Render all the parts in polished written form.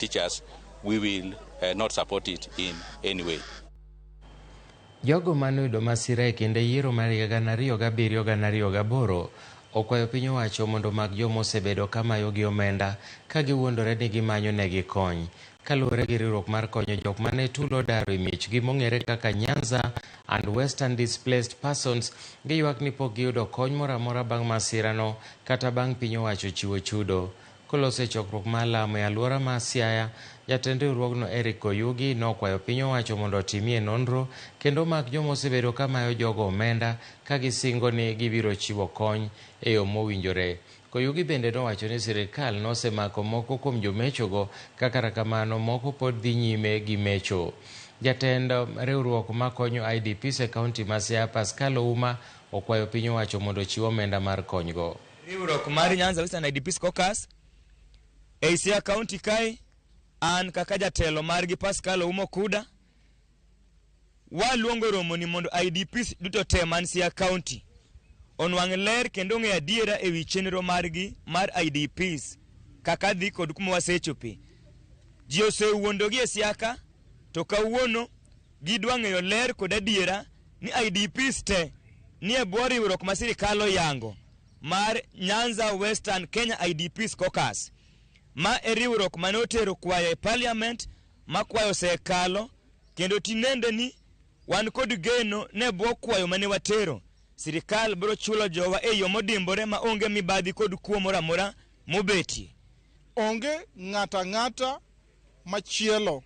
Teachers, we will not support it in any way. Jogo mane oyudo masira e kinde yiero mar higa 2007 2008 okwayo piny owacho mondo omak joma osebedo ka mayogi omenda ka giwuondore ni gimanyo negi kony. Kaluwore gi riwruok mar konyo jok mane tulo odaro e miechgi mong'ere kaka Nyanza and Western Displaced Persons, giywak ni pok giyudo kony moro amora bang' masirano kata bang' piny owacho chiwo chudo. Koloso e chokruok mar lamo e alwora ma Siaya, jatend riwruogno Eric Oyugi nokwayo piny owacho mondo otimie nonro kendo omak joma osebedo ka mayo jogo omenda ka gisingo ni gibiro chiwo kony e yo mowinjore. Koyugi bende nowacho ni sirkal nosemako moko kuom jomechogo ka kata kamano moko pod dhi nyime gi mecho. Jatend riwruok makonyo IDPs e kaunti ma Siaya Pascal Ouma okwayo piny owacho mondo ochiw omenda mar konygo. Riwruok mar Nyanza Western IDPs Caucus ei Siaya County kae, an kaka jatelo margi Pascal Oumo Kuda, waluongo romoni mondo IDPs duto te man Siaya County onwang' ler kendo ong'e adiera ewi chenro margi mar IDPs kaka dhi kod kuma wasechope. Ji osewuondogi e Siaya ka to kawuono gidwa ng'eyo ler kod adiera ni IDPs te ni e bwo riwruok ma sirikal oyango mar Nyanza Western Kenya IDPs Caucus. Ma e riwruok mane otero kwayo e parliament ma kwayo osekalo kendo tinende ni wan kod geno ne bwo kwayo mane watero sirikal biro chulo jowa e yo modimbore ma onge mibadhi kod kuo moro amora mobetie. Onge ng'ato ang'ata machielo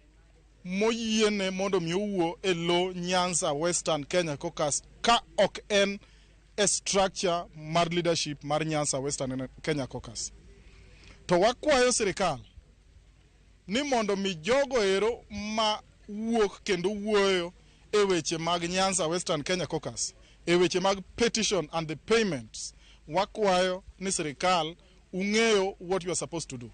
moyiene mondo mi owuo e lo Nyanza Western Kenya Caucus ka ok en e structure mar leadership mar Nyanza Western Kenya Caucus. To wakwayo sirikal ni mondo mi jogo ero ma wuok kendo wuoyo e weche mag Nyanza Western Kenya Caucus, e weche mag petition and the payments, wakwayo ni sirikal ung'eyo what you are supposed to do.